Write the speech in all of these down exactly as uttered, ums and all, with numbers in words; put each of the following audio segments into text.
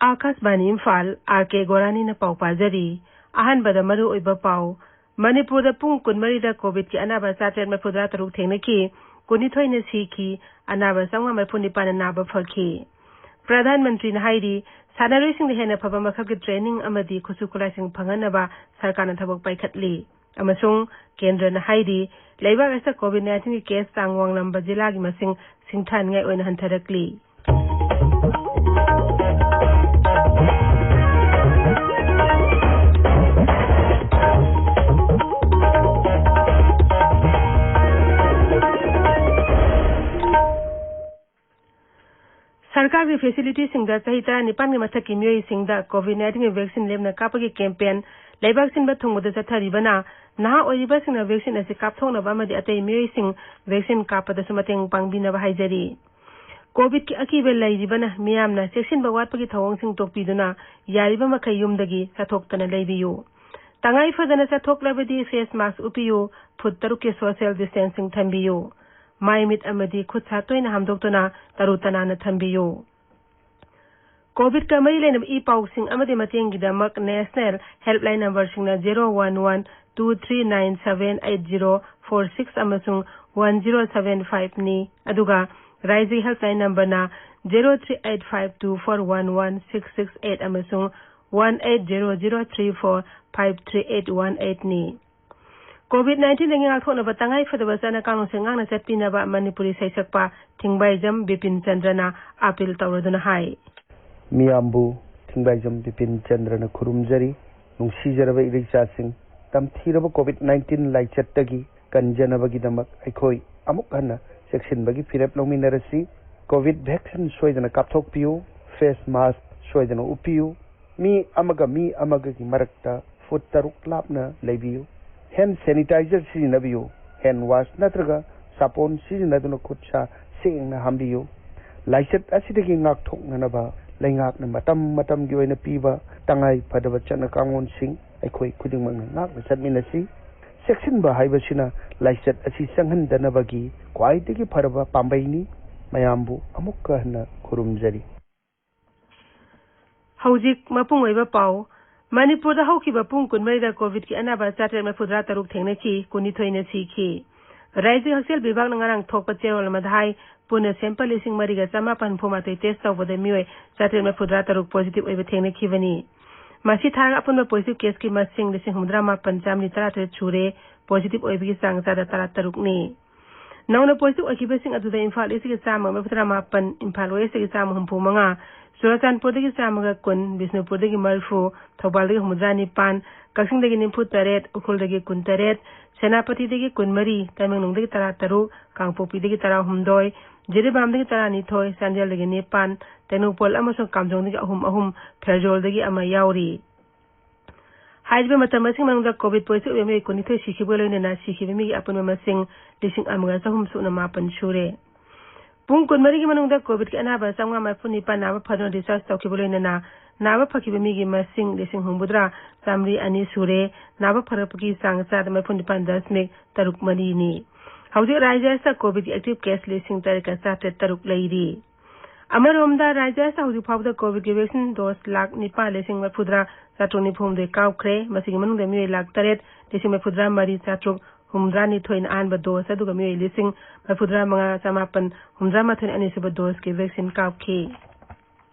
ꯑꯥꯀꯥꯁꯕꯥꯅꯤ Imphal, R ꯀꯦ ꯒꯣꯔꯥꯅꯤꯅ ꯄꯥꯎ ꯄꯥꯖꯔꯤ꯫ ꯑꯍꯥꯟꯕꯗ ꯃꯔꯨꯑꯣꯏꯕ ꯄꯥꯎ꯫ ꯃꯅꯤꯄꯨꯔꯗ ꯄꯨꯡ ꯀꯨꯟꯃꯔꯤꯗ ꯀꯣꯚꯤꯗꯀꯤ ꯑꯅꯥꯕ ꯆꯥꯇ꯭ꯔꯦꯠ ꯃꯔꯤꯐꯨꯇꯔꯥ ꯇꯔꯨꯛ ꯊꯦꯡꯅꯈꯤ, ꯀꯨꯟꯅꯤꯊꯣꯏꯅ ꯁꯤꯈꯤ, ꯑꯅꯥꯕ ꯆꯥꯝꯃꯉꯥ ꯃꯔꯤꯐꯨ ꯅꯤꯄꯥꯟꯅ ꯅꯥꯕ ꯐꯈꯤ꯫ ꯄ꯭ꯔꯙꯥꯟ ꯃꯟꯇ꯭ꯔꯤꯅ ꯍꯥꯏꯔꯤ, ꯁꯥꯟꯅꯔꯣꯏꯁꯤꯡꯗ ꯍꯦꯟꯅ ꯐꯕ ꯃꯈꯜꯒꯤ ꯇ꯭ꯔꯦꯅꯤꯡ ꯑꯃꯗꯤ ꯈꯨꯠꯁꯨ ꯈꯨꯠꯂꯥꯏꯁꯤꯡ ꯐꯪꯍꯟꯅꯕ ꯁꯔꯀꯥꯔꯅ ꯊꯕꯛ ꯄꯥꯏꯈꯠꯂꯤ꯫ ꯑꯃꯁꯨꯡ ꯀꯦꯟꯗ꯭ꯔꯅ ꯍꯥꯏꯔꯤ, ꯂꯩꯕꯥꯛ ꯑꯁꯤꯗ ꯀꯣꯚꯤꯗ ꯅꯥꯏꯟꯇꯤꯟꯒꯤ ꯀꯦꯁ ꯆꯥꯡ ꯋꯥꯡꯂꯝꯕ ꯖꯤꯂꯥꯒꯤ ꯃꯁꯤꯡ ꯁꯤꯡꯊꯥꯅꯤꯡꯉꯥꯏ ꯑꯣꯏꯅ ꯍꯟꯊꯔꯛꯂꯤ꯫ ꯁꯔꯀꯥꯔꯒꯤ ꯐꯦꯁꯤꯂꯤꯇꯤꯁꯤꯡꯗ ꯆꯍꯤ ꯇꯔꯥꯅꯤꯄꯥꯟꯒꯤ ꯃꯊꯛꯀꯤ ꯃꯤꯑꯣꯏꯁꯤꯡꯗ ꯀꯣꯚꯤꯗ ꯅꯥꯏꯟꯇꯤꯟꯒꯤ ꯚꯦꯛꯁꯤꯟ ꯂꯦꯝꯅ ꯀꯥꯞꯄꯒꯤ ꯀꯦꯝꯄꯦꯟ ꯂꯩꯕꯥꯛ ꯁꯤꯟꯕ ꯊꯨꯡꯕꯗ ꯆꯠꯊꯔꯤꯕꯅ, ꯅꯍꯥ ꯑꯣꯏꯔꯤꯕꯁꯤꯡꯅ ꯚꯦꯛꯁꯤꯟ ꯑꯁꯤ ꯀꯥꯞꯊꯣꯛꯅꯕ ꯑꯃꯗꯤ ꯑꯇꯩ ꯃꯤꯑꯣꯏꯁꯤꯡ ꯚꯦꯛꯁꯤꯟ ꯀꯥꯞꯄꯗꯁꯨ ꯃꯇꯦꯡ ꯄꯥꯡꯕꯤꯅꯕ ꯍꯥꯏꯖꯔꯤ꯫ ꯀꯣꯚꯤꯗꯀꯤ ꯑꯀꯤꯕ ꯂꯩꯔꯤꯕꯅ ꯃꯤꯌꯥꯝꯅ ꯆꯦꯛꯁꯤꯟꯕ ꯋꯥꯠꯄꯒꯤ ꯊꯧꯑꯣꯡꯁꯤꯡ ꯇꯣꯛꯄꯤꯗꯨꯅ ꯌꯥꯔꯤꯕ ꯃꯈꯩ ꯌꯨꯝꯗꯒꯤ ꯆꯠꯊꯣꯛꯇꯅ ꯂꯩꯕꯤꯌꯨ꯫ ꯇꯉꯥꯏ ꯐꯗꯅ ꯆꯠꯊꯣꯛꯂꯕꯗꯤ ꯐꯦꯁ ꯃꯥꯁꯛ ꯎꯞꯄꯤꯌꯨ, ꯐꯨꯠ ꯇꯔꯨꯛꯀꯤ ꯁꯣꯁꯤꯌꯦꯜ ꯗꯤꯁꯇꯦꯟꯁꯤꯡ ꯊꯝꯕꯤꯌꯨ꯫ ꯃꯥꯏ ꯃꯤꯠ ꯑꯃꯗꯤ ꯈꯨꯠ ꯁꯥ ꯇꯣꯏꯅ ꯍꯥꯝꯗꯣꯛꯇꯨꯅ ꯇꯔꯨ ꯇꯅꯥꯟꯅ ꯊꯝꯕꯤꯌꯨ꯫ ꯀꯣꯚꯤꯗꯀ ꯃꯔꯤ ꯂꯩꯅꯕ ꯏ ꯄꯥꯎꯁꯤꯡ ꯑꯃꯗꯤ ꯃꯇꯦꯡꯒꯤꯗꯃꯛ ꯅꯦꯁꯅꯦꯜ ꯍꯦꯜꯞꯂꯥꯏꯟ ꯅꯝꯕꯔꯁꯤꯡꯅ zero one one two three nine seven eight zero four six ꯑꯃꯁꯨꯡ ꯋꯥꯟ ꯖꯤꯔꯣ ꯁꯚꯦꯟ ꯐꯥꯏꯚꯅꯤ, ꯑꯗꯨꯒ ꯔꯥꯏꯖ꯭ꯌꯒꯤ ꯍꯦꯜꯞꯂꯥꯏꯟ ꯅꯝꯕꯔꯅ zero three eight five two four one one six six eight ꯑꯃꯁꯨꯡ one eight zero zero three four five three eight one ꯑꯩꯠꯅꯤ꯫ Covid ꯅꯥꯏꯟꯇꯤꯟꯗꯒꯤ ꯉꯥꯛꯊꯣꯛꯅꯕ ꯇꯉꯥꯏ ꯐꯗꯕ ꯆꯠꯅ ꯀꯥꯡꯂꯣꯟꯁꯤꯡ ꯉꯥꯛꯅ ꯆꯠꯄꯤꯅꯕ ꯃꯅꯤꯄꯨꯔꯤ ꯁꯩꯁꯛꯄ ꯊꯤꯡꯕꯥꯏꯖꯝ ꯕꯤꯄꯤꯟ ꯆꯟꯗ꯭ꯔꯅ ꯑꯥꯄꯤꯜ ꯇꯧꯔꯗꯨꯅ ꯍꯥꯏ꯫ ꯃꯤꯌꯥꯝꯕꯨ ꯊꯤꯡꯕꯥꯏꯖꯝ ꯕꯤꯄꯤꯟ ꯆꯟꯗ꯭ꯔꯅ ꯈꯨꯔꯨꯝꯖꯔꯤ꯫ ꯅꯨꯡꯁꯤꯖꯔꯕ ꯏꯔꯩꯆꯥꯁꯤꯡ, ꯇꯝꯊꯤꯔꯕ ꯀꯣꯚꯤꯗ ꯅꯥꯏꯟꯇꯤꯟ ꯂꯥꯏꯆꯠꯇꯒꯤ ꯀꯟꯖꯅꯕꯒꯤꯗꯃꯛ ꯑꯩꯈꯣꯏ ꯑꯃꯨꯛ ꯍꯟꯅ ꯆꯦꯛꯁꯤꯟꯕꯒꯤ ꯐꯤꯔꯦꯞ ꯂꯧꯃꯤꯟꯅꯔꯁꯤ꯫ ꯀꯣꯚꯤꯗ ꯚꯦꯛꯁꯤꯟ ꯁꯣꯏꯗꯅ ꯀꯥꯞꯊꯣꯛꯄꯤꯌꯨ꯫ ꯐꯦꯁ ꯃꯥꯁꯛ ꯁꯣꯏꯗꯅ ꯎꯞꯄꯤꯌꯨ꯫ ꯃꯤ ꯑꯃꯒ ꯃꯤ ꯑꯃꯒꯒꯤ ꯃꯔꯛꯇ ꯐꯨꯠ ꯇꯔꯨꯛ ꯂꯥꯞꯅ ꯂꯩꯕꯤꯌꯨ꯫ ꯍꯦꯟ ꯁꯦꯅꯤꯇꯥꯏꯖꯔ ꯁꯤꯖꯤꯟꯅꯕꯤꯌꯨ꯫ ꯍꯦꯟ ꯋꯥꯁ ꯅꯠꯇ꯭ꯔꯒ ꯁꯥꯄꯣꯟ ꯁꯤꯖꯤꯟꯅꯗꯨꯅ ꯈꯨꯠ ꯁꯥ ꯁꯦꯡꯅ ꯍꯥꯝꯕꯤꯌꯨ꯫ ꯂꯥꯏꯆꯠ ꯑꯁꯤꯗꯒꯤ ꯉꯥꯛꯊꯣꯛꯅꯅꯕ ꯂꯩꯉꯥꯛꯅ ꯃꯇꯝ ꯃꯇꯝꯒꯤ ꯑꯣꯏꯅ ꯄꯤꯕ ꯇꯉꯥꯏ ꯐꯗꯕ ꯆꯠꯅ ꯀꯥꯡꯂꯣꯟꯁꯤꯡ ꯑꯩꯈꯣꯏ ꯈꯨꯗꯤꯡꯃꯛꯅ ꯉꯥꯛꯅ ꯆꯠꯃꯤꯟꯅꯁꯤ꯫ ꯆꯦꯛꯁꯤꯟꯕ ꯍꯥꯏꯕꯁꯤꯅ ꯂꯥꯏꯆꯠ ꯑꯁꯤ ꯆꯪꯍꯟꯗꯅꯕꯒꯤ ꯈ꯭ꯋꯥꯏꯗꯒꯤ ꯐꯔꯕ ꯄꯥꯝꯕꯩꯅꯤ꯫ ꯃꯌꯥꯝꯕꯨ ꯑꯃꯨꯛꯀ ꯍꯟꯅ ꯈꯨꯔꯨꯝꯖꯔꯤ꯫ ꯍꯧꯖꯤꯛ ꯃꯄꯨꯡ ꯑꯣꯏꯕ ꯄꯥꯎ꯫ ꯃꯅꯤꯄꯨꯔꯗ ꯍꯧꯈꯤꯕ ꯄꯨꯡ ꯀꯨꯟꯃꯔꯤꯗ ꯀꯣꯚꯤꯗꯀꯤ ꯑꯅꯥꯕ ꯆꯥꯇ꯭ꯔꯦꯠ ꯃꯔꯤꯐꯨꯇꯔꯥ ꯇꯔꯨꯛ ꯊꯦꯡꯅꯈꯤ, ꯀꯨꯟꯅꯤꯊꯣꯏꯅ ꯁꯤꯈꯤ꯫ ꯔꯥꯖ꯭ꯌꯒꯤ ꯍꯛꯁꯦꯜ ꯕꯤꯚꯥꯒꯅ ꯉꯔꯥꯡ ꯊꯣꯛꯄ ꯆꯦꯔꯣꯜ ꯑꯃꯗ ꯍꯥꯏ, ꯄꯨꯟꯅ ꯁꯦꯝꯄꯜ ꯂꯤꯁꯤꯡ ꯃꯔꯤꯒ ꯆꯥꯃꯥꯄꯟ ꯍꯨꯝꯐꯨ ꯃꯥꯊꯣꯏ ꯇꯦꯁ ꯇꯧꯕꯗ ꯃꯤꯑꯣꯏ ꯆꯥꯇ꯭ꯔꯦꯠ ꯃꯔꯤꯐꯨꯇꯔꯥ ꯇꯔꯨꯛ ꯄꯣꯖꯤꯇꯤꯚ ꯑꯣꯏꯕ ꯊꯦꯡꯅꯈꯤꯕꯅꯤ꯫ ꯃꯁꯤ ꯊꯥꯔꯒ ꯑꯄꯨꯟꯕ ꯄꯣꯖꯤꯇꯤꯚ ꯀꯦꯁꯀꯤ ꯃꯁꯤꯡ ꯂꯤꯁꯤꯡ ꯍꯨꯝꯐꯨꯇꯔꯥ ꯃꯥꯄꯟ ꯆꯥꯃꯔꯤ ꯇꯔꯥꯇꯔꯦꯠ ꯁꯨꯔꯦ꯫ ꯄꯣꯖꯤꯇꯤꯚ ꯑꯣꯏꯕꯒꯤ ꯆꯥꯡ ꯆꯥꯗ ꯇꯔꯥꯇꯔꯨꯛꯅꯤ꯫ ꯅꯧꯅ ꯄꯣꯖꯤꯇꯤꯚ ꯑꯣꯏꯈꯤꯕꯁꯤꯡ ꯑꯗꯨꯗ ꯏꯝꯐꯥꯜ ꯏꯁꯇꯒꯤ ꯆꯥꯝꯃ ꯃꯔꯤꯐꯨꯇꯔꯥ ꯃꯥꯄꯟ, ꯏꯝꯐꯥꯜ ꯋꯦꯁꯇꯒꯤ ꯆꯥꯝꯃ ꯍꯨꯝꯐꯨ ꯃꯉꯥ, ꯆꯨꯔꯥꯆꯥꯟꯄꯨꯔꯗꯒꯤ ꯆꯥꯝꯃꯒ ꯀꯨꯟ, ꯕꯤꯁꯅꯨꯄꯨꯔꯗꯒꯤ ꯃꯔꯤꯐꯨ, ꯊꯧꯕꯥꯜꯗꯒꯤ ꯍꯨꯝꯐꯨꯇꯔꯥ ꯅꯤꯄꯥꯟ, ꯀꯛꯆꯤꯡꯗꯒꯤ ꯅꯤꯐꯨ ꯇꯔꯦꯠ, ꯎꯈ꯭ꯔꯨꯜꯗꯒꯤ ꯀꯨꯟ ꯇꯔꯦꯠ, ꯁꯦꯅꯥꯄꯇꯤꯗꯒꯤ ꯀꯨꯟ ꯃꯔꯤ, ꯇꯃꯦꯡꯂꯣꯡꯗꯒꯤ ꯇꯔꯥ ꯇꯔꯨꯛ, ꯀꯥꯡꯄꯣꯛꯄꯤꯗꯒꯤ ꯇꯔꯥ ꯍꯨꯝꯗꯣꯏ, ꯖꯤꯔꯤꯕꯥꯝꯗꯒꯤ ꯇꯔꯥꯅꯤꯊꯣꯏ, ꯆꯥꯟꯗꯦꯜꯗꯒꯤ ꯅꯤꯄꯥꯟ, ꯇꯦꯡꯅꯧꯄꯜ ꯑꯃꯁꯨꯡ ꯀꯥꯝꯖꯣꯡꯗꯒꯤ ꯑꯍꯨꯝ ꯑꯍꯨꯝ, ꯐꯦꯔꯖꯣꯜꯗꯒꯤ ꯑꯃ ꯌꯥꯎꯔꯤ꯫ ꯍꯥꯏꯔꯤꯕ ꯃꯇꯝ ꯑꯁꯤꯒꯤ ꯃꯅꯨꯡꯗ ꯀꯣꯚꯤꯗ ꯄꯣꯖꯤꯇꯤꯚ ꯑꯣꯏꯕ ꯃꯤꯑꯣꯏ ꯀꯨꯟꯅꯤꯊꯣꯏ ꯁꯤꯈꯤꯕꯒ ꯂꯣꯏꯅꯅ ꯁꯤꯈꯤꯕ ꯃꯤꯒꯤ ꯑꯄꯨꯟꯕ ꯃꯁꯤꯡ ꯂꯤꯁꯤꯡ ꯑꯃꯒ ꯆꯍꯨꯝ ꯁꯨꯞꯅ ꯃꯥꯄꯟ ꯁꯨꯔꯦ꯫ ꯄꯨꯡ ꯀꯨꯟꯃꯔꯤꯒꯤ ꯃꯅꯨꯡꯗ ꯀꯣꯚꯤꯗꯀꯤ ꯑꯅꯥꯕ ꯆꯥꯝꯃꯉꯥ ꯃꯔꯤꯐꯨ ꯅꯤꯄꯥꯟ ꯅꯥꯕ ꯐꯗꯨꯅ discharge ꯇꯧꯈꯤꯕ ꯂꯣꯏꯅꯅ ꯅꯥꯕ ꯐꯈꯤꯕ ꯃꯤꯒꯤ ꯃꯁꯤꯡ ꯂꯤꯁꯤꯡ ꯍꯨꯝꯐꯨꯇꯔꯥ ꯆꯥꯃꯔꯤ ꯑꯅꯤ ꯁꯨꯔꯦ꯫ ꯅꯥꯕ ꯐꯔꯛꯄꯒꯤ ꯆꯥꯡ ꯆꯥꯗ ꯃꯔꯤꯐꯨ ꯅꯤꯄꯥꯟ ꯗꯁꯃꯤꯛ ꯇꯔꯨꯛ ꯃꯔꯤꯅꯤ꯫ ꯍꯧꯖꯤꯛ ꯔꯥꯖ꯭ꯌ ꯑꯁꯤꯗ ꯀꯣꯚꯤꯗꯀꯤ active case ꯂꯤꯁꯤꯡ ꯇꯔꯦꯠꯀ ꯆꯥꯇ꯭ꯔꯦꯠ ꯇꯔꯨꯛ ꯂꯩꯔꯤ꯫ ꯑꯃꯔꯣꯝꯗ, ꯔꯥꯖ꯭ꯌ ꯑꯁꯤꯗ ꯍꯧꯖꯤꯛ ꯐꯥꯎꯕꯗ ꯀꯣꯚꯤꯗꯀꯤ vaccine dose ꯂꯥꯈ ꯅꯤꯄꯥꯟ ꯂꯤꯁꯤꯡ ꯃꯔꯤꯐꯨꯇꯔꯥ ꯆꯥꯇ꯭ꯔꯨꯛ ꯅꯤꯐꯨ ꯍꯨꯝꯗꯣꯏ ꯀꯥꯞꯈ꯭ꯔꯦ꯫ ꯃꯁꯤꯒꯤ ꯃꯅꯨꯡꯗ ꯃꯤꯑꯣꯏ ꯂꯥꯈ ꯇꯔꯦꯠ ꯂꯤꯁꯤꯡ ꯃꯔꯤꯐꯨꯇꯔꯥ ꯃꯔꯤ ꯆꯥꯇ꯭ꯔꯨꯛ ꯍꯨꯝꯐꯨꯇꯔꯥ ꯅꯤꯊꯣꯏꯅ ꯑꯍꯥꯟꯕ dose, ꯑꯗꯨꯒ ꯃꯤꯑꯣꯏ ꯂꯤꯁꯤꯡ ꯃꯔꯤꯐꯨꯇꯔꯥ ꯃꯉꯥ ꯆꯥꯃꯥꯄꯟ ꯍꯨꯝꯐꯨꯇꯔꯥ ꯃꯥꯊꯣꯏꯅ ꯑꯅꯤꯁꯨꯕ doseꯀꯤ vaccine ꯀꯥꯞꯈꯤ꯫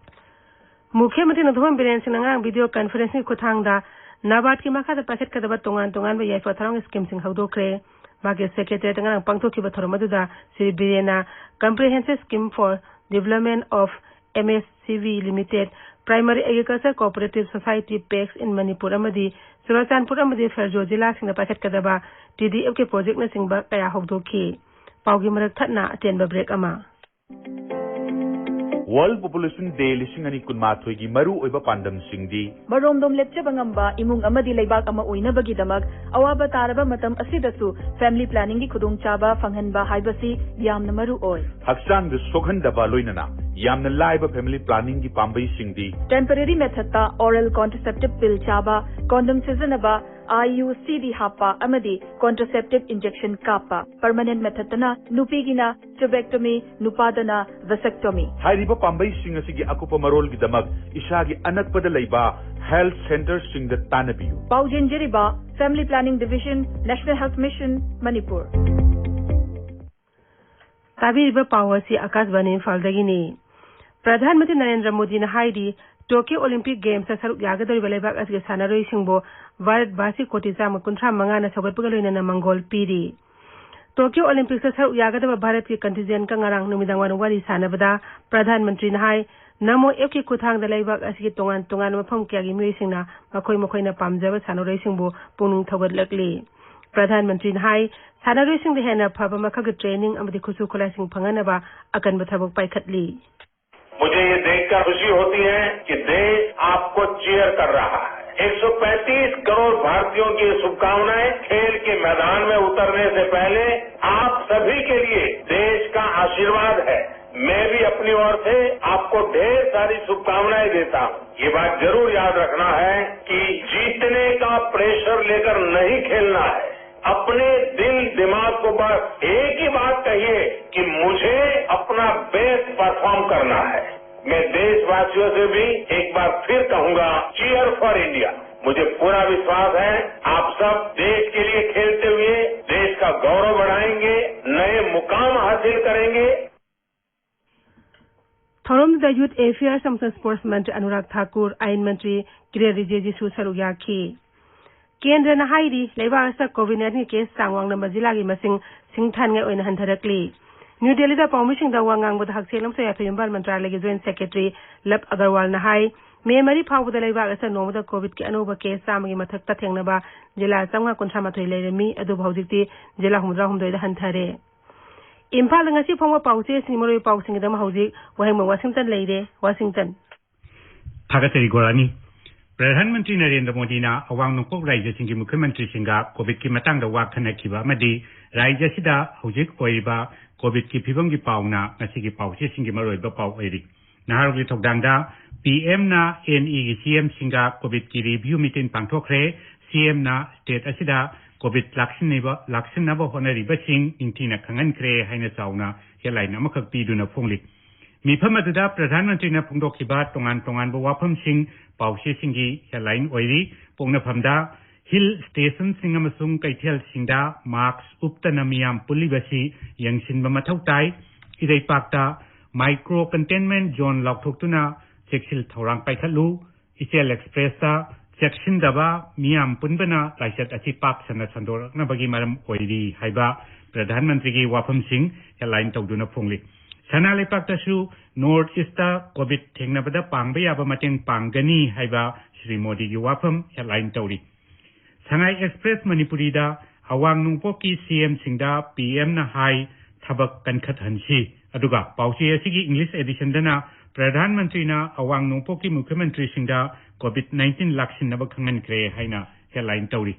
ꯃꯨꯈ꯭ꯌ ꯃꯟꯇ꯭ꯔꯤ ꯅꯣꯡꯊꯣꯝꯕꯝ ꯕꯤꯔꯦꯟ ꯁꯤꯡꯅ ꯉꯔꯥꯡ video conferencꯀꯤ ꯈꯨꯠꯊꯥꯡꯗ ꯅꯕꯥꯔꯗꯀꯤ ꯃꯈꯥꯗ ꯄꯥꯏꯈꯠꯀꯗꯕ ꯇꯣꯉꯥꯟ ꯇꯣꯉꯥꯟꯕ ꯌꯥꯏꯐ ꯊꯧꯔꯥꯡ schemeꯁꯤꯡ ꯍꯧꯗꯣꯛꯈ꯭ꯔꯦ꯫ ꯃꯍꯥꯛꯀꯤ secretariatꯇ ꯉꯔꯥꯡ ꯄꯥꯡꯊꯣꯛꯈꯤꯕ ꯊꯧꯔꯝ ꯑꯗꯨꯗ Shri ꯕꯤꯔꯦꯟꯅ Comprehensive Scheme for Development of MSCV Limited, Primary Agriculture Cooperative Society, PACS in Manipur ꯑꯃꯗꯤ ꯆꯨꯔꯥꯆꯥꯟꯄꯨꯔ ꯑꯃꯗꯤ ꯐꯦꯔꯖꯣ ꯖꯤꯂꯥꯁꯤꯡꯗ ꯄꯥꯏꯈꯠꯀꯗꯕ TDFꯀꯤ projectꯅꯆꯤꯡꯕ ꯀꯌꯥ ꯍꯧꯗꯣꯛꯈꯤ꯫ ꯄꯥꯎꯒꯤ ꯃꯔꯛ ꯊꯠꯅ ꯑꯇꯦꯟꯕ break ꯑꯃ꯫ World Population Day ꯂꯤꯁꯤꯡ ꯑꯅꯤ ꯀꯨꯟꯃꯥꯊꯣꯏꯒꯤ ꯃꯔꯨꯑꯣꯏꯕ ꯄꯥꯟꯗꯝꯁꯤꯡꯗꯤ: ꯃꯔꯣꯝꯗꯣꯝ ꯂꯦꯞꯆꯕ ꯉꯝꯕ ꯏꯃꯨꯡ ꯑꯃꯗꯤ ꯂꯩꯕꯥꯛ ꯑꯃ ꯑꯣꯏꯅꯕꯒꯤꯗꯃꯛ ꯑꯋꯥꯕ ꯇꯥꯔꯕ ꯃꯇꯝ ꯑꯁꯤꯗꯁꯨ family planningꯒꯤ ꯈꯨꯗꯣꯡꯆꯥꯕ ꯐꯪꯍꯟꯕ ꯍꯥꯏꯕꯁꯤ ꯌꯥꯝꯅ ꯃꯔꯨ ꯑꯣꯏ꯫ ꯍꯛꯆꯥꯡꯗ ꯁꯣꯛꯍꯟꯗꯕ ꯂꯣꯏꯅꯅ ꯌꯥꯝꯅ ꯂꯥꯏꯕ family planningꯒꯤ ꯄꯥꯝꯕꯩꯁꯤꯡꯗꯤ: temporary methodꯇ oral contraceptive pill ꯆꯥꯕ, condom ꯁꯤꯖꯤꯟꯅꯕ, ꯑꯥꯏ ꯌꯨ ꯁꯤ ꯗꯤ ꯍꯥꯞꯄ ꯑꯃꯗꯤ ꯀꯣꯟꯇ꯭ꯔꯁꯦꯞꯇꯤꯚ ꯏꯟꯖꯦꯛꯁꯟ ꯀꯥꯞꯄ꯫ ꯄꯔꯃꯅꯦꯟꯠ ꯃꯦꯊꯗꯇꯅ ꯅꯨꯄꯤꯒꯤꯅ ꯇ꯭ꯌꯨꯕꯦꯛꯇꯣꯃꯤ, ꯅꯨꯄꯥꯗꯅ ꯚꯦꯁꯦꯛꯇꯣꯃꯤ꯫ ꯍꯥꯏꯔꯤꯕ ꯄꯥꯝꯕꯩꯁꯤꯡ ꯑꯁꯤꯒꯤ ꯑꯀꯨꯞꯄ ꯃꯔꯣꯜꯒꯤꯗꯃꯛ ꯏꯁꯥꯒꯤ ꯑꯅꯛꯄꯗ ꯂꯩꯕ ꯍꯦꯜꯊ ꯁꯦꯟꯇꯔꯁꯤꯡꯗ ꯇꯥꯟꯅꯕꯤꯌꯨ꯫ ꯄꯥꯎꯖꯦꯟꯖꯔꯤꯕ, Family Planning Division, National Health Mission, Manipur. ꯇꯥꯕꯤꯔꯤꯕ ꯄꯥꯎ ꯑꯁꯤ ꯑꯀꯥꯁꯕꯥꯅꯤ ꯏꯝꯐꯥꯜꯗꯒꯤꯅꯤ꯫ ꯄ꯭ꯔꯙꯥꯟ ꯃꯟꯇ꯭ꯔꯤ ꯅꯔꯦꯟꯗ꯭ꯔ ꯃꯣꯗꯤꯅ ꯍꯥꯏꯔꯤ, ꯇꯣꯀꯤꯌꯣ ꯑꯣꯂꯤꯝꯄꯤꯛ ꯒꯦꯝꯁꯇ ꯁꯔꯨꯛ ꯌꯥꯒꯗꯧꯔꯤꯕ ꯂꯩꯕꯥꯛ ꯑꯁꯤꯒꯤ ꯁꯥꯟꯅꯔꯣꯏꯁꯤꯡꯕꯨ ꯚꯥꯔꯠ ꯚꯥꯁꯤ ꯀꯣꯇꯤ ꯆꯥꯝꯃ ꯀꯨꯟꯊ꯭ꯔꯥ ꯃꯉꯥꯅ ꯁꯧꯒꯠꯄꯒ ꯂꯣꯏꯅꯅ ꯃꯪꯒꯣꯜ ꯄꯤꯔꯤ꯫ ꯇꯣꯀꯤꯌꯣ ꯑꯣꯂꯤꯝꯄꯤꯛꯁꯇ ꯁꯔꯨꯛ ꯌꯥꯒꯗꯕ ꯚꯥꯔꯠꯀꯤ ꯀꯟꯇꯤꯟꯖꯦꯟꯠꯀ ꯉꯔꯥꯡ ꯅꯨꯃꯤꯗꯥꯡꯋꯥꯏꯔꯝ ꯋꯥꯔꯤ ꯁꯥꯟꯅꯕꯗ ꯄ꯭ꯔꯙꯥꯟ ꯃꯟꯇ꯭ꯔꯤꯅ ꯍꯥꯏ, ꯅꯃꯣ ꯑꯦꯞꯀꯤ ꯈꯨꯠꯊꯥꯡꯗ ꯂꯩꯕꯥꯛ ꯑꯁꯤꯒꯤ ꯇꯣꯉꯥꯟ ꯇꯣꯉꯥꯟꯕ ꯃꯐꯝ ꯀꯌꯥꯒꯤ ꯃꯤꯑꯣꯏꯁꯤꯡꯅ ꯃꯈꯣꯏ ꯃꯈꯣꯏꯅ ꯄꯥꯝꯖꯕ ꯁꯥꯟꯅꯔꯣꯏꯁꯤꯡꯕꯨ ꯄꯨꯛꯅꯤꯡ ꯊꯧꯒꯠꯂꯛꯂꯤ꯫ ꯄ꯭ꯔꯙꯥꯟ ꯃꯟꯇ꯭ꯔꯤꯅ ꯍꯥꯏ, ꯁꯥꯟꯅꯔꯣꯏꯁꯤꯡꯗ ꯍꯦꯟꯅ ꯐꯕ ꯃꯈꯜꯒꯤ ꯇ꯭ꯔꯦꯅꯤꯡ ꯑꯃꯗꯤ ꯈꯨꯠꯁꯨ ꯈꯨꯠꯂꯥꯏꯁꯤꯡ ꯐꯪꯍꯟꯅꯕ ꯑꯀꯟꯕ ꯊꯕꯛ ꯄꯥꯏꯈꯠꯂꯤ꯫ मुझे ये देखकर खुशी होती है कि देश आपको चीयर कर रहा है। एक सौ पैंतीस करोड़ भारतीयों की ये शुभकामनाएं खेल के मैदान में उतरने से पहले आप सभी के लिए देश का आशीर्वाद है। मैं भी अपनी ओर से आपको ढेर सारी शुभकामनाएं देता हूँ। ये बात जरूर याद रखना है कि जीतने का प्रेशर लेकर नहीं खेलना है। अपने दिल दिमाग को बस एक ही बात कहिए कि मुझे अपना बेस्ट परफॉर्म करना है। मैं देशवासियों से भी एक बार फिर कहूंगा, चीयर फॉर इंडिया। मुझे पूरा विश्वास है, आप सब देश के लिए खेलते हुए देश का गौरव बढ़ाएंगे, नए मुकाम हासिल करेंगे। ꯊꯧꯔꯝꯗꯨꯗ ꯌꯨꯊ ꯑꯦꯐꯤꯌꯔꯁ ꯑꯃꯁꯨꯡ ꯁ꯭ꯄꯣꯔꯠꯁ ꯃꯟꯇ꯭ꯔꯤ ꯑꯅꯨꯔꯥꯒ ꯊꯥꯀꯨꯔ, ꯑꯥꯏꯟ ꯃꯟꯇ꯭ꯔꯤ ꯀꯤꯔꯦꯟ ꯔꯤꯖꯤꯖꯨꯁꯨ ꯁꯔꯨꯛ ꯌꯥꯈꯤ꯫ ꯀꯦꯟꯗ꯭ꯔꯅ ꯍꯥꯏꯔꯤ, ꯂꯩꯕꯥꯛ ꯑꯁꯤꯗ ꯀꯣꯚꯤꯗ ꯅꯥꯏꯟꯇꯤꯟꯒꯤ ꯀꯦꯁ ꯆꯥꯡ ꯋꯥꯡꯂꯝꯕ ꯖꯤꯂꯥꯒꯤ ꯃꯁꯤꯡ ꯁꯤꯡꯊꯥꯅꯤꯡꯉꯥꯏ ꯑꯣꯏꯅ ꯍꯟꯊꯔꯛꯂꯤ꯫ ꯅ꯭ꯌꯨ ꯗꯦꯜꯂꯤꯗ ꯄꯥꯎꯃꯤꯁꯤꯡꯗ ꯋꯥ ꯉꯥꯡꯕꯗ ꯍꯛꯁꯦꯜ ꯑꯃꯁꯨꯡ ꯌꯥꯏꯐ ꯌꯨꯝꯕꯥꯜ ꯃꯟꯇ꯭ꯔꯥꯂꯌꯒꯤ ꯖꯣꯏꯟꯠ ꯁꯦꯀ꯭ꯔꯦꯇꯔꯤ ꯂꯕ ꯑꯒꯔꯋꯥꯜꯅ ꯍꯥꯏ, ꯃꯦ ꯃꯔꯤ ꯐꯥꯎꯕꯗ ꯂꯩꯕꯥꯛ ꯑꯁꯤꯗ ꯅꯣꯡꯃꯗ ꯀꯣꯚꯤꯗꯀꯤ ꯑꯅꯧꯕ ꯀꯦꯁ ꯆꯥꯝꯃꯒꯤ ꯃꯊꯛꯇ ꯊꯦꯡꯅꯕ ꯖꯤꯂꯥ ꯆꯥꯝꯃꯉꯥ ꯀꯨꯟꯊ꯭ꯔꯥ ꯃꯥꯊꯣꯏ ꯂꯩꯔꯝꯃꯤ, ꯑꯗꯨꯕꯨ ꯍꯧꯖꯤꯛꯇꯤ ꯖꯤꯂꯥ ꯍꯨꯝꯐꯨꯇꯔꯥ ꯍꯨꯝꯗꯣꯏꯗ ꯍꯟꯊꯔꯦ꯫ ꯏꯝꯐꯥꯜꯗ ꯉꯁꯤ ꯐꯣꯡꯕ ꯄꯥꯎꯆꯦꯁꯤꯡꯒꯤ ꯃꯔꯨꯑꯣꯏꯕ ꯄꯥꯎꯁꯤꯡꯒꯤꯗꯃꯛ ꯍꯧꯖꯤꯛ ꯋꯥꯍꯦꯡꯕꯝ ꯋꯥꯁꯤꯡꯇꯟ ꯂꯩꯔꯦ꯫ ꯋꯥꯁꯤꯡꯇꯟ꯫ ꯊꯥꯒꯠꯆꯔꯤ ꯒꯣꯔꯥꯅꯤ꯫ ꯄ꯭ꯔꯙꯥꯟ ꯃꯟꯇ꯭ꯔꯤ ꯅꯔꯦꯟꯗ꯭ꯔ ꯃꯣꯗꯤꯅ ꯑꯋꯥꯡ ꯅꯣꯡꯄꯣꯛ ꯔꯥꯖ꯭ꯌꯁꯤꯡꯒꯤ ꯃꯨꯈ꯭ꯌ ꯃꯟꯇ꯭ꯔꯤꯁꯤꯡꯒ ꯀꯣꯚꯤꯗꯀꯤ ꯃꯇꯥꯡꯗ ꯋꯥ ꯈꯟꯅꯈꯤꯕ ꯑꯃꯗꯤ ꯔꯥꯖ꯭ꯌꯁꯤꯗ ꯍꯧꯖꯤꯛ ꯑꯣꯏꯔꯤꯕ ꯀꯣꯚꯤꯗꯀꯤ ꯐꯤꯕꯝꯒꯤ ꯄꯥꯎꯅ ꯉꯁꯤꯒꯤ ꯄꯥꯎꯆꯦꯁꯤꯡꯒꯤ ꯃꯔꯨꯑꯣꯏꯕ ꯄꯥꯎ ꯑꯣꯏꯔꯤ꯫ ꯅꯍꯥꯔꯣꯜꯒꯤ ꯊꯧꯗꯥꯡꯗ ꯄꯤ ꯑꯦꯝꯅ ꯑꯦꯟ ꯏꯒꯤ ꯁꯤ ꯑꯦꯝꯁꯤꯡꯒ ꯀꯣꯚꯤꯗꯀꯤ ꯔꯤꯚ꯭ꯌꯨ ꯃꯤꯇꯤꯡ ꯄꯥꯡꯊꯣꯛꯈ꯭ꯔꯦ꯫ ꯁꯤ ꯑꯦꯝꯅ ꯁ꯭ꯇꯦꯠ ꯑꯁꯤꯗ ꯀꯣꯚꯤꯗ ꯂꯥꯛꯁꯤꯟꯅꯕ ꯍꯣꯠꯅꯔꯤꯕꯁꯤꯡ ꯅꯤꯡꯊꯤꯅ ꯈꯪꯍꯟꯈ꯭ꯔꯦ ꯍꯥꯏꯅ ꯆꯥꯎꯅ ꯍꯦꯗꯂꯥꯏꯟ ꯑꯃꯈꯛ ꯄꯤꯗꯨꯅ ꯐꯣꯡꯂꯤ꯫ ꯃꯤꯐꯝ ꯑꯗꯨꯗ ꯄ꯭ꯔꯙꯥꯟ ꯃꯟꯇ꯭ꯔꯤꯅ ꯐꯣꯡꯗꯣꯛꯈꯤꯕ ꯇꯣꯉꯥꯟ ꯇꯣꯉꯥꯟꯕ ꯋꯥꯐꯝꯁꯤꯡ ꯄꯥꯎꯆꯦꯁꯤꯡꯒꯤ ꯍꯦꯗꯂꯥꯏꯟ ꯑꯣꯏꯔꯤ꯫ ꯄꯣꯛꯅꯐꯝꯗ ꯍꯤꯜ ꯁ꯭ꯇꯦꯁꯟꯁꯤꯡ ꯑꯃꯁꯨꯡ ꯀꯩꯊꯦꯜꯁꯤꯡꯗ ꯃꯥꯁꯛ ꯎꯞꯇꯅ ꯃꯤꯌꯥꯝ ꯄꯨꯜꯂꯤꯕꯁꯤ ꯌꯦꯡꯁꯤꯟꯕ ꯃꯊꯧ ꯇꯥꯏ꯫ ꯏꯔꯩꯄꯥꯛꯇ ꯃꯥꯏꯀ꯭ꯔꯣ ꯀꯟꯇꯦꯟꯃꯦꯟ ꯖꯣꯟ ꯂꯥꯎꯊꯣꯛꯇꯨꯅ ꯆꯦꯛꯁꯤꯜ ꯊꯧꯔꯥꯡ ꯄꯥꯏꯈꯠꯂꯨ꯫ ꯏꯆꯦꯜ ꯑꯦꯛꯁꯄ꯭ꯔꯦꯁꯇ ꯆꯦꯛꯁꯤꯟꯗꯕ ꯃꯤꯌꯥꯝ ꯄꯨꯟꯕꯅ ꯂꯥꯏꯆꯠ ꯑꯁꯤ ꯄꯥꯛ ꯁꯟꯅ ꯁꯟꯗꯣꯔꯛꯅꯕꯒꯤ ꯃꯔꯝ ꯑꯣꯏꯔꯤ ꯍꯥꯏꯕ ꯄ꯭ꯔꯙꯥꯟ ꯃꯟꯇ꯭ꯔꯤꯒꯤ ꯋꯥꯐꯝꯁꯤꯡ ꯍꯦꯗꯂꯥꯏꯟ ꯇꯧꯗꯨꯅ ꯐꯣꯡꯂꯤ꯫ ꯁꯅꯥ ꯂꯩꯄꯥꯛꯇꯁꯨ ꯅꯣꯔꯠ ꯏꯁꯇ ꯀꯣꯚꯤꯗ ꯊꯦꯡꯅꯕꯗ ꯄꯥꯡꯕ ꯌꯥꯕ ꯃꯇꯦꯡ ꯄꯥꯡꯒꯅꯤ ꯍꯥꯏꯕ ꯁ꯭ꯔꯤ ꯃꯣꯗꯤꯒꯤ ꯋꯥꯐꯝ ꯍꯦꯗꯂꯥꯏꯟ ꯇꯧꯔꯤ꯫ ꯁꯉꯥꯏ ꯑꯦꯛꯁꯄ꯭ꯔꯦꯁ ꯃꯅꯤꯄꯨꯔꯤꯗ ꯑꯋꯥꯡ ꯅꯣꯡꯄꯣꯛꯀꯤ ꯁꯤ ꯑꯦꯝꯁꯤꯡꯗ ꯄꯤ ꯑꯦꯝꯅ ꯍꯥꯏ, ꯊꯕꯛ ꯀꯟꯈꯠꯍꯟꯁꯤ꯫ ꯑꯗꯨꯒ ꯄꯥꯎꯆꯦ ꯑꯁꯤꯒꯤ ꯏꯪꯂꯤꯁ ꯑꯦꯗꯤꯁꯟꯗꯅ ꯄ꯭ꯔꯙꯥꯟ ꯃꯟꯇ꯭ꯔꯤꯅ ꯑꯋꯥꯡ ꯅꯣꯡꯄꯣꯛꯀꯤ ꯃꯨꯈ꯭ꯌ ꯃꯟꯇ꯭ꯔꯤꯁꯤꯡꯗ ꯀꯣꯚꯤꯗ ꯅꯥꯏꯟꯇꯤꯟ ꯂꯥꯛꯁꯤꯟꯅꯕ ꯈꯪꯍꯟꯈ꯭ꯔꯦ ꯍꯥꯏꯅ ꯍꯦꯗꯂꯥꯏꯟ ꯇꯧꯔꯤ꯫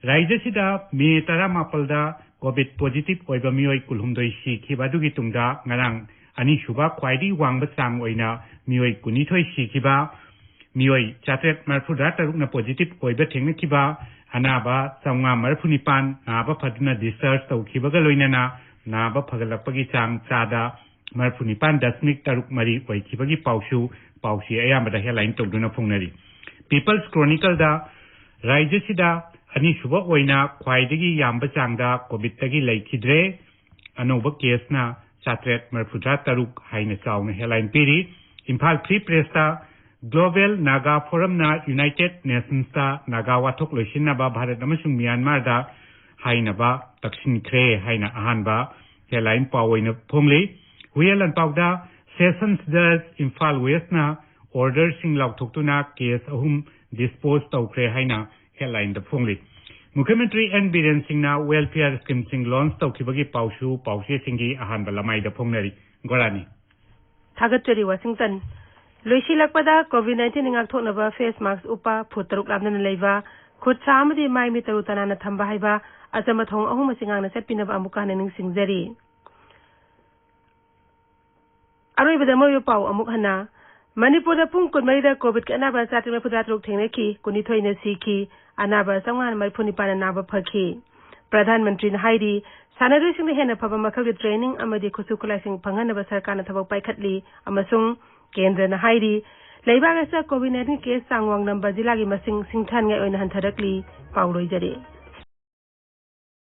ꯔꯥꯖ꯭ꯌꯁꯤꯗ ꯃꯦ ꯇꯔꯥꯃꯥꯄꯜꯗ ꯀꯣꯚꯤꯗ ꯄꯣꯖꯤꯇꯤꯚ ꯑꯣꯏꯕ ꯃꯤꯑꯣꯏ ꯀꯨꯟꯍꯨꯝꯗꯣꯏ ꯁꯤꯈꯤꯕ ꯑꯗꯨꯒꯤ ꯇꯨꯡꯗ ꯉꯔꯥꯡ ꯑꯅꯤꯁꯨꯕ ꯈ꯭ꯋꯥꯏꯗꯒꯤ ꯋꯥꯡꯕ ꯆꯥꯡ ꯑꯣꯏꯅ ꯃꯤꯑꯣꯏ ꯀꯨꯟꯅꯤꯊꯣꯏ ꯁꯤꯈꯤꯕ, ꯃꯤꯑꯣꯏ ꯆꯥꯇ꯭ꯔꯦꯠ ꯃꯔꯤꯐꯨꯇꯔꯥ ꯇꯔꯨꯛꯅ ꯄꯣꯖꯤꯇꯤꯚ ꯑꯣꯏꯕ ꯊꯦꯡꯅꯈꯤꯕ, ꯑꯅꯥꯕ ꯆꯥꯝꯃꯉꯥ ꯃꯔꯤꯐꯨ ꯅꯤꯄꯥꯟ ꯅꯥꯕ ꯐꯗꯨꯅ ꯗꯤꯁꯆꯥꯔꯖ ꯇꯧꯈꯤꯕꯒ ꯂꯣꯏꯅꯅ ꯅꯥꯕ ꯐꯒꯠꯂꯛꯄꯒꯤ ꯆꯥꯡ ꯆꯥꯗ ꯃꯔꯤꯐꯨ ꯅꯤꯄꯥꯟ ꯗꯁꯃꯤꯛ ꯇꯔꯨꯛ ꯃꯔꯤ ꯑꯣꯏꯈꯤꯕꯒꯤ ꯄꯥꯎꯁꯨ ꯄꯥꯎꯆꯦ ꯑꯌꯥꯝꯕꯗ ꯍꯦꯗꯂꯥꯏꯟ ꯇꯧꯗꯨꯅ ꯐꯣꯡꯅꯔꯤ꯫ ꯄꯤꯄꯜꯁ ꯀ꯭ꯔꯣꯅꯤꯀꯜꯗ ꯔꯥꯖ꯭ꯌꯁꯤꯗ ꯑꯅꯤꯁꯨꯕ ꯑꯣꯏꯅ ꯈ꯭ꯋꯥꯏꯗꯒꯤ ꯌꯥꯝꯕ ꯆꯥꯡꯗ ꯀꯣꯚꯤꯗꯇꯒꯤ ꯂꯩꯈꯤꯗ꯭ꯔꯦ꯫ ꯑꯅꯧꯕ ꯀꯦꯁꯅ ꯆꯥꯇ꯭ꯔꯦꯠ ꯃꯔꯤꯐꯨꯇꯔꯥ ꯇꯔꯨꯛ ꯍꯥꯏꯅ ꯆꯥꯎꯅ ꯍꯦꯗꯂꯥꯏꯟ ꯄꯤꯔꯤ꯫ Imphal free press global Naga ꯐꯣꯔꯝꯅ ꯌꯨꯅꯥꯏꯇꯦꯗ ꯅꯦꯁꯟꯁꯇ ꯅꯥꯒꯥ ꯋꯥꯊꯣꯛ ꯂꯣꯏꯁꯤꯟꯅꯕ ꯚꯥꯔꯠ ꯑꯃꯁꯨꯡ ꯃ꯭ꯌꯥꯟꯃꯥꯔꯗ ꯍꯥꯏꯅꯕ ꯇꯛꯁꯤꯟꯈ꯭ꯔꯦ ꯍꯥꯏꯅ ꯑꯍꯥꯟꯕ ꯍꯦꯗꯂꯥꯏꯟ ꯄꯥꯎ ꯑꯣꯏꯅ ꯐꯣꯡꯂꯤ꯫ ꯍꯨꯏꯌꯦꯟ ꯂꯥꯟꯄꯥꯎꯗ ꯁꯦꯁꯟꯁ ꯖꯖ ꯏꯝꯐꯥꯜ ꯋꯦꯁꯅ ꯑꯣꯔꯗꯔꯁꯤꯡ ꯂꯥꯎꯊꯣꯛꯇꯨꯅ ꯀꯦꯁ ꯑꯍꯨꯝ ꯗꯤꯁꯄꯣꯖ ꯇꯧꯈ꯭ꯔꯦ ꯍꯥꯏꯅ ꯍꯦꯗꯂꯥꯏꯟꯗ ꯐꯣꯡꯂꯤ꯫ ꯃꯨꯈ꯭ꯌ ꯃꯟꯇ꯭ꯔꯤ ꯑꯦꯟ ꯕꯤꯔꯦꯟ ꯁꯤꯡꯅ ꯋꯦꯜꯐꯤꯌꯔ ꯁ꯭ꯀꯤꯝꯁꯤꯡ ꯂꯣꯟꯆ ꯇꯧꯈꯤꯕꯒꯤ ꯄꯥꯎꯁꯨ ꯄꯥꯎꯆꯦꯁꯤꯡꯒꯤ ꯑꯍꯥꯟꯕ ꯂꯃꯥꯏꯗ ꯐꯣꯡꯅꯔꯤ꯫ ꯒꯣꯔꯥꯅꯤ꯫ ꯊꯥꯒꯠꯆꯔꯤ ꯋꯥꯁꯤꯡꯇꯟ꯫ ꯂꯣꯏꯁꯤꯜꯂꯛꯄꯗ ꯀꯣꯚꯤꯗ ꯅꯥꯏꯟꯇꯤꯟ ꯉꯥꯛꯊꯣꯛꯅꯕ ꯐꯦꯁ ꯃꯥꯁꯛ ꯎꯞꯄ, ꯐꯨꯠ ꯇꯔꯨꯛ ꯂꯥꯞꯅꯅ ꯂꯩꯕ, ꯈꯨꯠ ꯁꯥ ꯑꯃꯗꯤ ꯃꯥꯏ ꯃꯤꯠ ꯇꯔꯨ ꯇꯅꯥꯟꯅ ꯊꯝꯕ ꯍꯥꯏꯕ ꯑꯆꯝꯕ ꯊꯧꯑꯣꯡ ꯑꯍꯨꯝ ꯑꯁꯤ ꯉꯥꯛꯅ ꯆꯠꯄꯤꯅꯕ ꯑꯃꯨꯛꯀ ꯍꯟꯅ ꯅꯤꯡꯁꯤꯡꯖꯔꯤ꯫ ꯑꯔꯣꯏꯕꯗ ꯃꯔꯨꯑꯣꯏꯕ ꯄꯥꯎ ꯑꯃꯨꯛ ꯍꯟꯅ꯫ ꯃꯅꯤꯄꯨꯔꯗ ꯄꯨꯡ ꯀꯨꯟꯃꯔꯤꯗ ꯀꯣꯚꯤꯗꯀꯤ ꯑꯅꯥꯕ ꯆꯥꯇ꯭ꯔꯦꯠ ꯃꯔꯤꯐꯨꯇꯔꯥ ꯇꯔꯨꯛ ꯊꯦꯡꯅꯈꯤ, ꯀꯨꯟꯅꯤꯊꯣꯏꯅ ꯁꯤꯈꯤ꯫ ꯑꯅꯥꯕ ꯆꯥꯝꯃꯉꯥ ꯃꯔꯤꯐꯨ ꯅꯤꯄꯥꯟ ꯑꯅꯥꯕ ꯐꯈꯤ꯫ ꯄ꯭ꯔꯙꯥꯟ ꯃꯟꯇ꯭ꯔꯤꯅ ꯍꯥꯏꯔꯤ, ꯁꯥꯟꯅꯔꯣꯏꯁꯤꯡꯗ ꯍꯦꯟꯅ ꯐꯕ ꯃꯈꯜꯒꯤ training ꯑꯃꯗꯤ ꯈꯨꯠꯁꯨ ꯈꯨꯠꯂꯥꯏꯁꯤꯡ ꯐꯪꯍꯟꯅꯕ ꯁꯔꯀꯥꯔꯅ ꯊꯕꯛ ꯄꯥꯏꯈꯠꯂꯤ ꯑꯃꯁꯨꯡ ꯀꯦꯟꯗ꯭ꯔꯅ ꯍꯥꯏꯔꯤ, ꯂꯩꯕꯥꯛ ꯑꯁꯤꯗ COVID nineteen case ꯆꯥꯡ ꯋꯥꯡꯂꯝꯕ ꯖꯤꯂꯥꯒꯤ ꯃꯁꯤꯡ ꯁꯤꯡꯊꯥꯅꯤꯡꯉꯥꯏ ꯑꯣꯏꯅ ꯍꯟꯊꯔꯛꯂꯤ꯫ ꯄꯥꯎ ꯂꯣꯏꯖꯔꯦ꯫